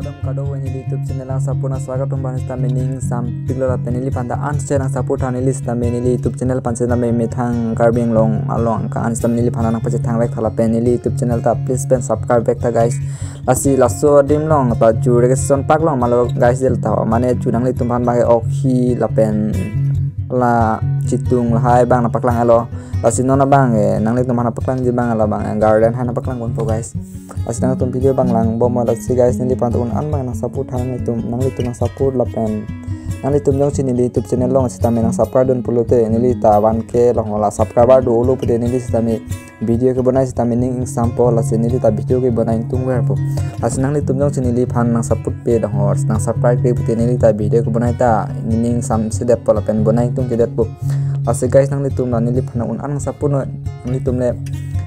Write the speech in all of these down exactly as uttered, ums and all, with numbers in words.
Kardom kadokave neli YouTube channel nang support nang swagat atum aphan sitame ning sampiklo lapen neliphan ta an share nang support tha neli sitame neli YouTube channel aphan sitame methang Karbi Anglong along ka an sitame neliphan nang pachethang vek tha lapen neli YouTube channel ta please pen subscribe vek tha guys. Lasi laso adim along ta chu registration park along malo guys del ta mane chu nanglitum aphan bang ok hi lapen la chitung lahai bang nang paklang alo. Lasi non abang eh nanglitum aphan paklangji abang la bang eh garden hai nang paklang ponpo guys. Lasi nangtum video abang langbom lasi guys neliphan ta un an abang nang support tha nanglitum nanglitum nang support lapen nanglitum jongsi neli YouTube channel along sitame nang subscribe dun pulote neli ta one K along la subscriber dolo pute neli sitame video kebonai sitame ning ingsampo lasi neli ta video kebonai ingtungverpo. Lasi nanglitum jongsi neliphan nang support pe dong hor nang subscribe pe pute neli ta video kebonai ta ning ingsamsedetpo lapen bonai ingtungkedetpo. Lasi guys nanglitum la neliphan un an nang support noi. Nanglitum le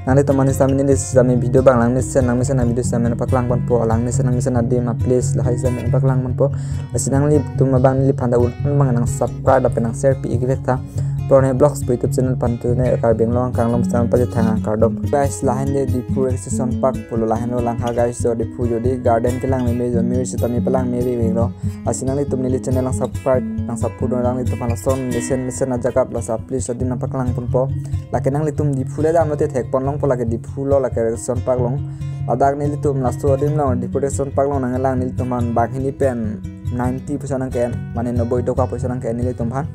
nanglitum aphan sitame neli sitame video abang langmesen langmesen a video sitame nang paklang ponpo langmesen langmesen adim a place lahai sitame nang paklang ponpo. Lasi nanglitum abang neliphan ta un an abang nang subscribe lapen nang share pi ik vek tha. Purone Vlogs pu YouTube channel aphan tune Karbi Anglong kanglom sitame pachethang kardom. Guys lahenlo Diphu registration park pulo lahenlo langha guys so Diphu jodi garden kelang meme jo mir sitame palang me vek lo. Lasi nanglitum neli channel nang subscribe nang support dun nanglitum aphan lason mesen mesen ajakap lasi please adim nang paklang ponpo. Lake nanglitum Diphu le damlote thek pon longpo lake Diphu lo lake registration park along. Ladak nelitum laso adim along Diphu registration park along nanglang nelitum aphan banghini pen ninety poisa nang ke-en mane noboi toka poisa nang ke-en nelitum aphan.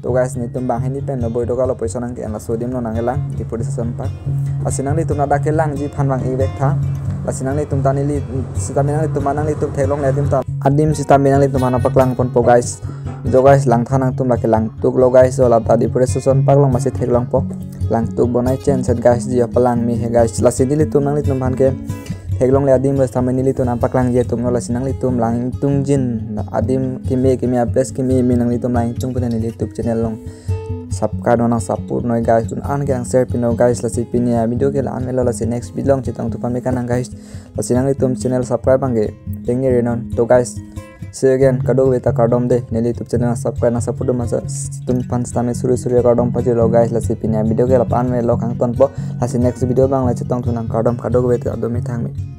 To guys nelitum banghini pen noboi toka lo poisa nang ke-en laso adim along nanglang Diphu registration park. Lasi nanglitum ladak kelangji aphan bang ik vek tha. Lasi nanglitum ta neli sitame nanglitum nanglitum theklongle adim ta adim sitame nanglitum aphan paklang ponpo guys. Jo guys langtha nangtum lake langtuk lo guys jo lata Diphu registration park along masi theklongpo. Langtuk bonai chen set guys ji palang me he guys lasi nelitum nanglitum aphan ke theklongle adim lo sitame nelitum nang paklangji atum lo lasi nanglitum lang ingtungjin adim keme keme a place keme me nanglitum lang ingtung pute neli YouTube channel along subscribe nang support noi guys un an ke nang share pi noi guys lasi pini a video ke la-an melo lasi next video along chetongthu pame kanang guys. Lasi nanglitum channel subscribe abang ke tengne renon to guys. See you again kadokave ta kardom de neli YouTube channel nang subscribe nang support dun masa tum aphan sitame suri suri kardom pajirlo guys lasi pini a video ke la-an melo kangtonpo lasi next video abang la chetongthu nang kardom kadokave ta do methang me.